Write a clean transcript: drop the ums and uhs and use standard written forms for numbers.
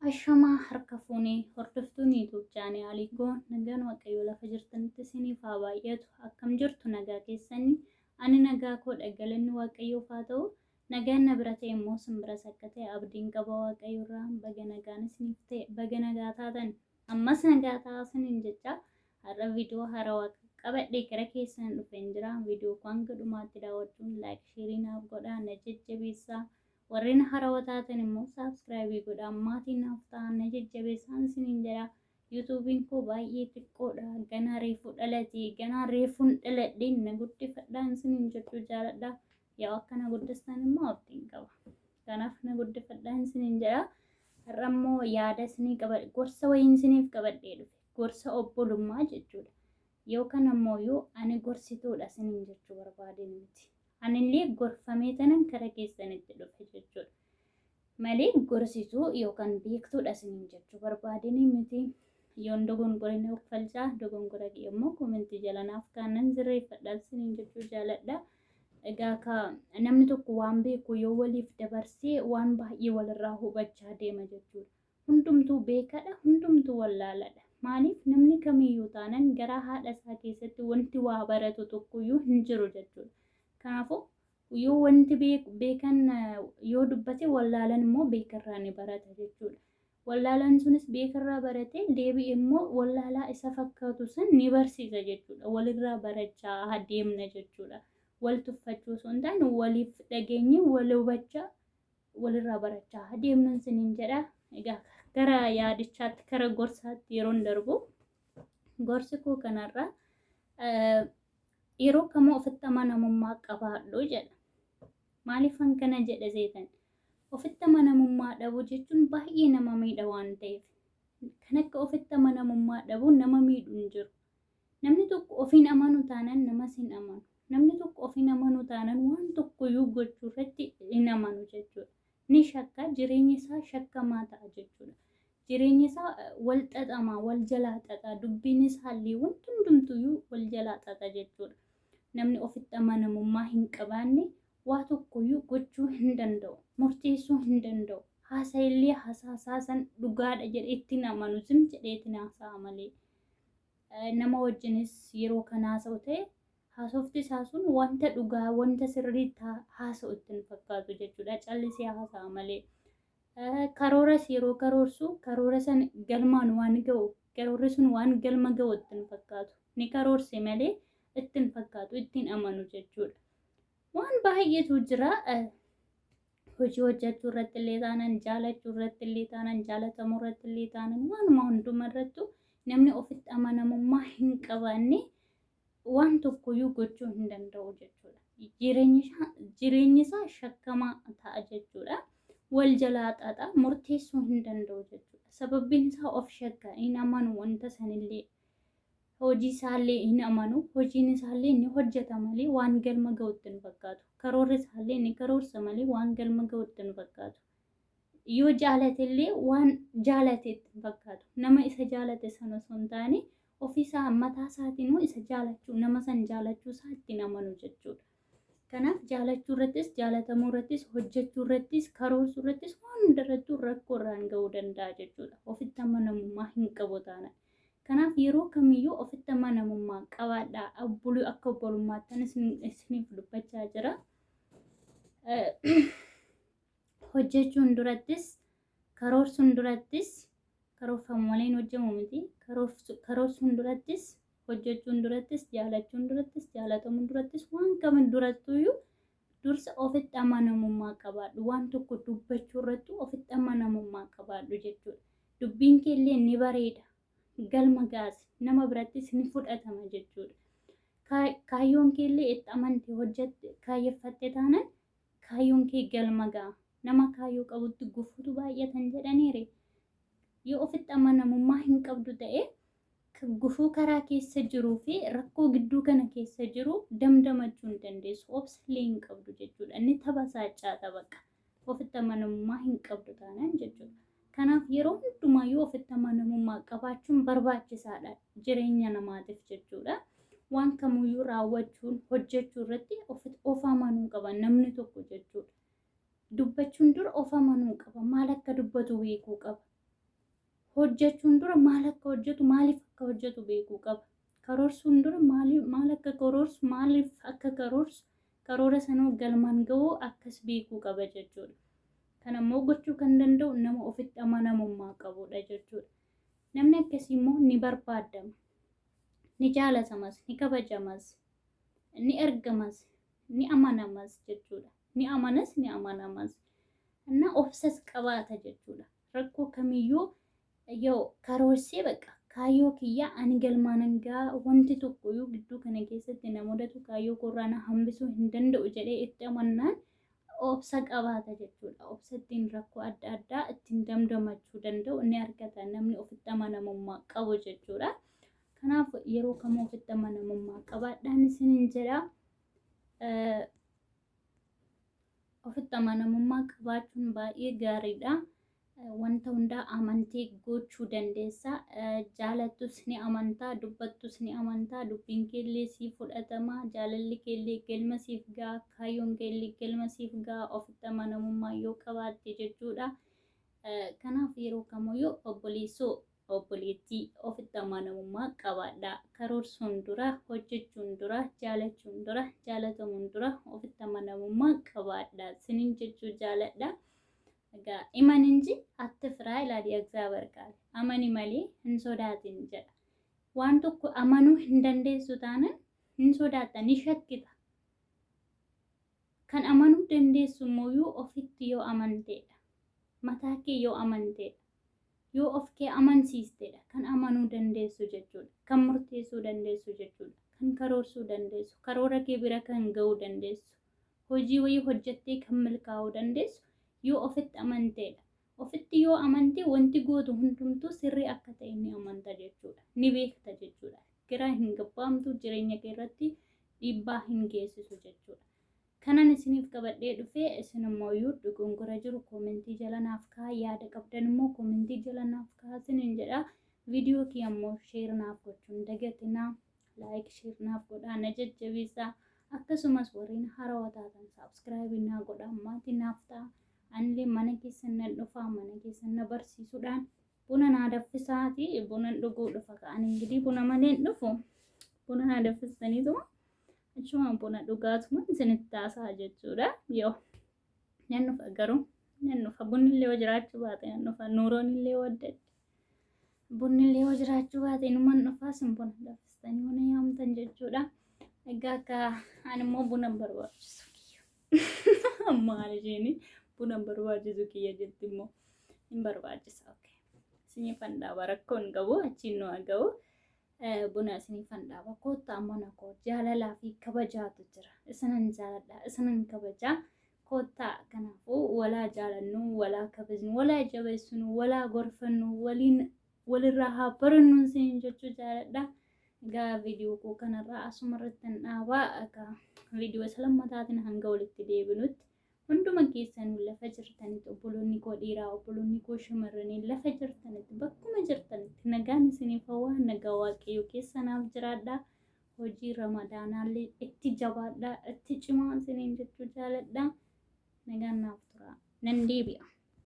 Ashamaa harka fuunee hordoftoonni YouTube chaanaalii koo, nagaan Waaqayyoo lafa jirtanitti isiniif haa baay'atu. Akkam jirtu, nagaa keessanii? Ani nagaa koodha, galanni Waaqayyoof haa ta'u. Nagaan na bira ta'e immoo isin biras akka ta'e abdiin qaba Waaqayyo irraa. Baga nagaan isiniif ta'e, baga nagaa taatan. Ammas nagaa ta'aa isiniin jecha, har'a viidiyoo haarawaa qabadhee gara keessan dhufeen jira. Viidiyoo koo hanga dhumaatti daawwachuun like, share naaf godhaa, na jajjabeessaa. Warreen harawa taatan immoo subscribe godhaa, maatii naaf ta'aa, na jajjabeessaan isiniin jedha. Yuutuubiin koo baay'ee xiqqoodha. Ganaa reefuu dhalate, ganaa reefuun dhaladhe, na guddifadhaan isiniin jechuu jaaladha. Yaa akka na guddistan immoo abdiin qaba. Kanaaf na guddifadhaan isiniin jedha. Har'a immoo yaada isinii qabadhe, gorsa wayiin isiniif qabadhee dhufe. Gorsa obbolummaa jechuudha. Yookaan ammoo yoo ani gorsituudha isiniin jechuu barbaadeen miti. Anillee gorfamee tanan kara keessanitti dhufe jechuudha. Malee gorsituu yookaan beektuudha isiniin jechuu barbaadeen miti. Yoon dogongore na uffalchaa, dogongora kiyya immoo komentii jala naaf kaannan sirreeffadha isiniin jechuu jaaladha. Egaa ka namni tokko waan beeku yoo waliif dabarsee waan baay'ee walirraa hubachaa deema jechuudha. Hundumtuu beekadha, hundumtuu wallaaladha. Maaliif, namni kamiyyuu taanan garaa haadha isaa keessatti wanti waa baratu tokkoyyuu hin jiru jechuudha. Kanaafuu yoo wanti beekan yoo dubbate, wallaalan immoo beekarraa ni barata jechuudha. Wallaalaan sunis beekarraa barate, deebi'e immoo wallaalaa isa fakkaatu san ni barsiisa jechuudha. Walirraa barachaa adeemna jechuudha. Wal tuffachuu osoo hin taane, waliif dhageenye wal hubachaa walirraa barachaa adeemnan isiniin jedha. Egaa gara yaadichaatti, gara gorsaatti yeroon darbu, gorsi koo kanarraa yeroo kamuu ofitti amanamummaa qabaadhu jedha. Maaliifan kana jedhe seetan? Ofitti amanamummaa dhabuu jechuun baay'ee nama miidha waan ta'eef. Kan akka ofitti amanamummaa dhabuu nama miidhu hin jiru. Namni tokko ofiin amanu taanaan namas hin amanu. Namni tokko ofiin amanu taanaan waan tokkoyyuu gochuu irratti hin amanu jechuudha. Ni shakka, jireenyi isaa shakkamaa ta'a jechuudha. Jireenyi isaa wal xaxamaa, wal jalaa xaxa, dubbiin isaallee wanti hundumtuyyuu wal jalaa xaxa jechuudha. Namni ofitti amanamummaa hin qabaanne waa tokkoyyuu gochuu hin danda'u. Murteessuu hin danda'u. Haasa'illee haasaa san dhugaadha jedhee ittiin amanu, zim jedheetiin haasa'a malee. Nama wajjinis yeroo kan haasa'u ta'e, haasofti isaa sun wanta dhugaa, wanta sirrii haasa'u ittiin fakkaatu jechuudha. Callisee haasa'a malee. Karooras yeroo karoorsu, karoora san galmaan waan ga'u, karoorri sun waan galma ga'u ittiin fakkaatu. Ni karoorse malee ittiin fakkaatu, ittiin amanu jechuudha. Waan baay'eetu jira. Hojii hojjechuu irratti illee taanan, jaalachuu irratti illee taanan, jaalatamuu irratti illee taanan, waanuma hunduma irrattu namni ofitti amanamummaa hin qabaanne waan tokkoyyuu gochuu hin danda'u jechuudha. Jireenyi isaa shakkamaa ta'a jechuudha. Wal jalaa xaxa, murteessuu hin danda'u jechuudha. Sababbiin isaa of shakka, hin amanu wanta sanillee. Hojii isaallee hin amanu, hojiin isaallee ni hojjeta malee waan galma ga'utti hin fakkaatu. Karoorri isaallee ni karoorsa malee waan galma ga'utti hin fakkaatu. Yoo jaalatellee waan jaalate itti hin fakkaatu. Nama isa jaalate sana osoo hin taane, ofiisaa mataa isaatiinuu isa jaalachuu, nama san jaalachuu isaa ittiin amanu jechuudha. Kanaaf jaalachuu irrattis, jaalatamuu irrattis, hojjechuu irrattis, karoorsuu irrattis, waan hundarrattuu rakkoo irraan ga'uu danda'a jechuudha. Ofitti amanamummaa hin qabu taanaan. Kanaaf yeroo kamiyyuu ofitti amanamummaa qabaadhaa. Obboluu akka obbolummaattan isiniif dubbachaa jira. Hojjechuun durattis, karoorsuun durattis, karoorfamu malee hin hojjemu miti. Karoorsuun durattis, hojjechuun durattis, jaalachuun durattis, jaalatamuun durattis, waan kamin durattuyyuu dursa ofitti amanamummaa qabaadhu. Waan tokko dubbachuu irrattu ofitti amanamummaa qabaadhu jechuudha. Dubbiin kee illee ni bareeda. Galma gaasi. Nama birattis ni fudhatama jechuudha. Kaayyoon kee illee itti amante hojjette kaayyeffatte taanaan kaayyoon kee galma ga'a. Nama kaayyoo qabutti gufuutu baay'atan jedhaniire. Yoo ofitti amanamummaa hin qabdu ta'e, gufuu karaa keessa jiruu fi rakkoo gidduu kana keessa jiru damdamachuu hin dandeessu. Obsa illee hin qabdu jechuudha. Inni tapha bakka. Ofitti amanamummaa hin qabdu taanaan jechuudha. Kanaaf yeroo hundumaayyuu ofitti amanamummaa qabaachuun barbaachisaadha jireenya namaatiif jechuudha. Waan kamuyyuu raawwachuun hojjechuu irratti of amanuu qaba namni tokko jechuudha. Dubbachuun dura of amanuu qaba. Maal akka dubbatu beekuu qaba. Hojjechuun dura maal akka hojjetu, maaliif akka hojjetu beekuu qaba. Karoorsuun dura maal akka karoorsu, maaliif akka karoorsu, karoora sanuu galmaan ga'uu akkas beekuu qaba jechuudha. Kana immoo gochuu kan danda'u nama ofitti amanamummaa qabudha jechuudha. Namni akkasii immoo ni barbaadama, ni jaalatamas, ni kabajamas, ni ergamas, ni amanamas jechuudha. Ni amanas, ni amanamas. እና obsas qabaata jechuudha. Rakkoo kamiyyuu yoo karoorsee bakka kaayyoo kiyyaa ani galmaan gahaa, wanti tokkoyyuu gidduu kana keessatti na mudatu kaayyoo koorraa na hambisuu hin danda'u jedhee itti amannaan obsa qabaata jechuudha. Obsa ittiin rakkoo adda addaa ittiin damdamachuu danda'u ni argata namni ofitti amanamummaa qabu jechuudha. Kanaaf yeroo kamuu ofitti amanamummaa qabaadhaan isiniin jedha. Ofitti amanamummaa qabaachuun baay'ee gaariidha. Wanta hundaa amantee gochuu dandeessa. Jaalattus ni amantaa, dubbattus ni amantaa, dubbiin keellee siif fudhatama, jaalalli keellee galma siif ga'a, kaayyoon keellee galma siif ga'a ofitti amanamummaa yoo qabaatte jechuudha. Kanaaf yeroo kamiyyuu obboleessoo, obboleettii, ofitti amanamummaa qabaadhaa. Karoorsuun dura, hojjechuun dura, jaalachuun dura, jaalatamuun dura ofitti amanamummaa qabaadhaa. Isiniin jechuu jaaladha. Egaa እመን እንጂ አትፍራ ይላል የእግዚአብሔር ቃል። Amani malee hin sodaatin jedha. Waan tokko amanuu hin dandeessu taanaan hin sodaatta, ni shakkita. Kan amanuu dandeessu immoo ofitti yoo amanteedha. Mataa kee yoo amanteedha. Yoo of kee amansiisteedha kan amanuu dandeessu jechuudha. Kan murteessuu dandeessu jechuudha. Kan karoorsuu dandeessu. Karoora kee bira kan ga'uu dandeessu. Hojii wayii hojjettee kan milkaa'uu dandeessu yoo ofitti amanteedha. Ofitti yoo amante wanti gootu hundumtuu sirrii akka ta'e ni amanta jechuudha. Ni beekta jechuudha. Giraa hin gabbaamtu, jireenya kee irratti dhiibbaa hin geessisu jechuudha. Kanan isiniif qabadhee dhufee, isin immoo dogongora jiru koomentii jala naaf kaa'aa, yaada qabdan immoo koomentii jala naaf kaa'aa isiniin jedha. Viidiyoo kiyya immoo share naaf gochuun dagatinaa. Like, share naaf godhaa, na jajjabeessaa. Akkasumas warreen haarawaa taatan subscribe naa godhaa, maatii naaf ta'a. Anillee mana keessan nan dhufaa, mana keessan na barsiisuudhaan buna naa danfisaati, buna dhuguu dhufa ka'an ingidihi buna malee hin dhufu. Buna naa danfistaniituma achuma buna dhugaatuma isinitti haasa'a jechuudha. Yoo nan dhufa, garuu nan dhufa, bunni illee yoo jiraachuu baate nan dhufa, nuuroon illee yoo adda bunni illee yoo jiraachuu baate inuman dhufaa, isin buna danfistanii mana yaamtan jechuudha. Egaa akka ani immoo buna hin barbaachisu kiyya. Maal isheen buna hin barbaachisu kiyya jetti immoo hin barbaachisa. Okay. Isiniifan dhaaba, rakkoo hin qabu, achiin nu haa. Buna isiniifan dhaaba, koottaa mana koo, jaalalaa fi kabajaatu jira. Isinan jaaladha, isinan kabajaa. Koottaa, kanaafuu walaa jaalannu, walaa kabajnu, walaa jabeessinu, walaa gorfannu, waliin walirraa haa barannu isiniin jechuu jaaladha. Egaa viidiyoo koo kanarraa asuma irratti hin dhaabaa. Egaa viidiyoo isa lammataatiin hanga walitti deebinutti hunduma keessanuu lafa jirtanitti, obboloonni koo dhiiraa, obboloonni koo shamarranii, lafa jirtanitti, bakkuma jirtanitti nagaan isiniif hawaa, nagaa Waaqayyoo keessanaaf jiraadha. Hojii Ramadaanaallee itti jabaadha, itti cimaa isiniin jechuu jaaladha. Nagaan naaf tura. Nan deebi'a.